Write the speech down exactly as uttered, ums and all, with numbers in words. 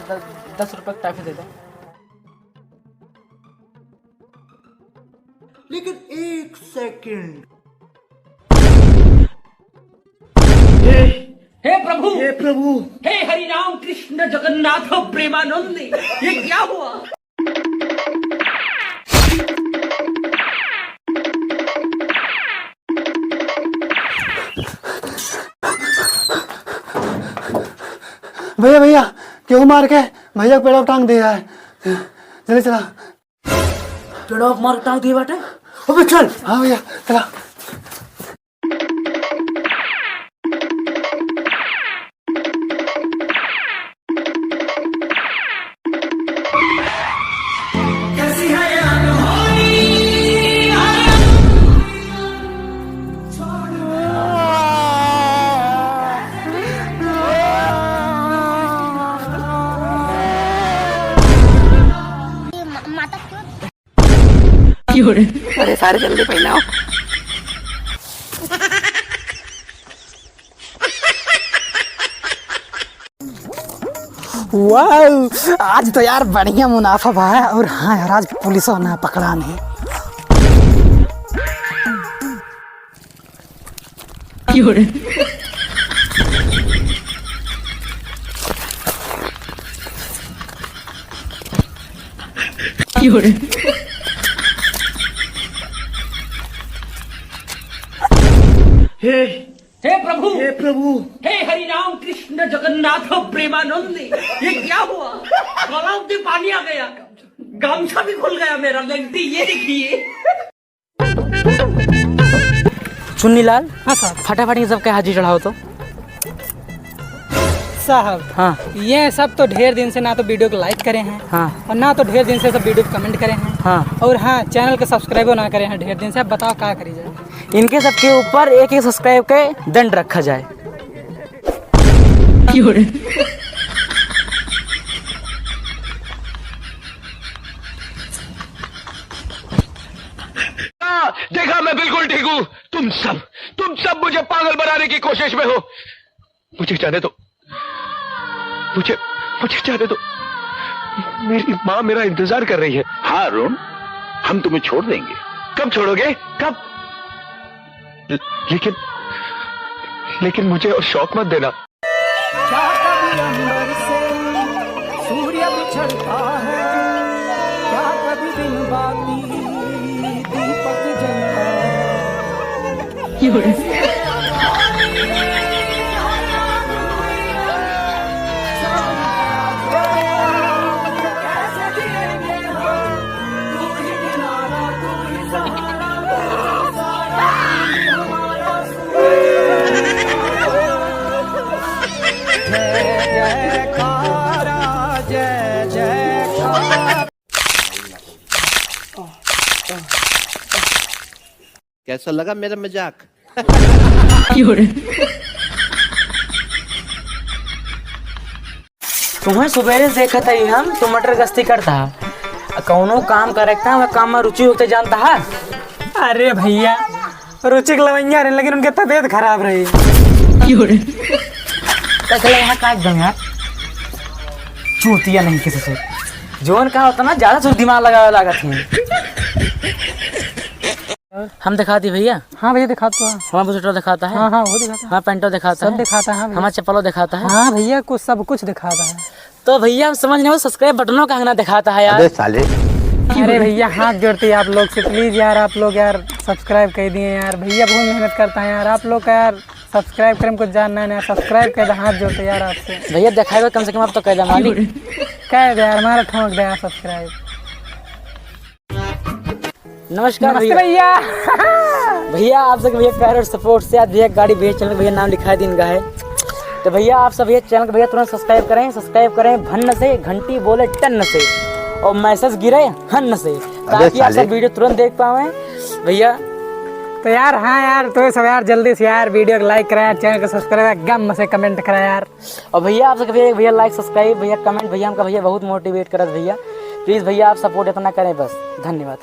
द-, दस रुपये का टॉफी दे दो। लेकिन एक सेकंड। हे, हे प्रभु, हे प्रभु। हे हरि राम कृष्ण जगन्नाथ प्रेमानंद, ये क्या हुआ? भैया, भैया, केहू मार के भैया के पेड़वा टांग दिया है। जल्दी चला। पेड़वा मार के टांग दिए बाटे। अबे चल। हाँ भैया, चला। अरे सारे जल्दी पहनाओ। वाओ, आज तो यार बढ़िया मुनाफा भा है। और हाँ यार, आज पुलिसो ना पकड़ान है। हे, हे प्रभु, हे प्रभु। हे हरि राम कृष्ण जगन्नाथ प्रेमानंद, ये क्या हुआ? गला में पानी आ गया, गमछा भी खुल गया मेरा, लंगटी, ये देखिए। चुन्नीलाल। हाँ साहब। फटाफट ये सबके हाजिर चढ़ाओ तो। साहब। हाँ। ये सब तो ढेर दिन से ना तो वीडियो को like करे हैं, हाँ। और ना तो ढेर दिन से सब वीडियो को comment करे हैं, हाँ। और हाँ, channel को subscribe ना करे हैं ढेर दिन से। अब बताओ का करी जाए? इनके सबके ऊपर एक एक subscribe के दंड रखा जाए। देखा, मैं बिल्कुल ठीक हूँ। तुम सब, तुम सब मुझे पागल बनाने की कोशिश में हो। मुझे जाने दो, मुझे, मुझे जाने दो। मेरी माँ मेरा इंतजार कर रही है। हाँ अरुण, हम तुम्हें छोड़ देंगे। कब छोड़ोगे, कब? ले-, लेकिन, लेकिन मुझे और शौक मत देना। क्या कभी अंबर से सूर्य बिछड़ता है, क्या कभी दिन बाती दीपक जलता है। कैसा लगा मेरा मजाक? तुम्हें सुबेरे से देखत हई हम, तू मटर गश्ती करता है। कौनो काम करे था, वह काम में रुचि होते जानता है। अरे भैया, रुचि के लवैया रहे, लेकिन उनके तबीयत खराब रही। कैसे लगा यहाँ काट दम यार, चूतिया नहीं किसी से। जोन का होता ना, ज्यादा से दिमाग लगावे लागत है। हम दिखा दी भैया। हाँ भैया, दिखा तो। हमारा बुशर्टो दिखाता है। हाँ, हाँ, वो दिखाता है। हमारा पैंटो दिखाता सब है। दिखाता है, हाँ भैया। हमारा चप्पलो दिखाता है। हाँ भैया, कुछ, सब कुछ दिखाता है। तो भैया, हम समझ नहीं हो, subscribe बटनों का अंगना दिखाता है यार। अबे साले। अरे भैया, हाथ जोड़ते हैं आप लोग से, please यार, आप लोग यार subscribe कर दिए यार। भैया बहुत मेहनत करता है यार, आप लोग का यार subscribe करे में कुछ जान ना, ना subscribe कर दे, हाथ जोड़ते यार आपसे। भैया, दिखाएगा कम से कम, आप तो कह दे मालिक। कह दे यार, हमारा ठोंक दे यार subscribe। नमस्कार नमस्ते भैया। भैया। भैया, आप सबके भैया प्यार और support से आज भैया गाड़ी भैया channel भैया नाम लिखा दिन का है। तो भैया, आप सब भैया channel को भैया तुरंत subscribe करें, subscribe करें भन्न से, घंटी बोले टन्न से, और message गिरे हन्न से, अबे ताकि आप साले। सब video तुरंत देख पावे भैया। तो यार, हाँ यार, तो ये सब यार जल्दी से यार video को like करें यार, channel को subscribe करें, गम से comment करें यार। और भैया, आप सबके भैया, भैया like subscribe, भैया comment, भैया हमका भैया बहुत motivate करत भैया। Please भैया, आप support इतना करें बस। धन्यवाद।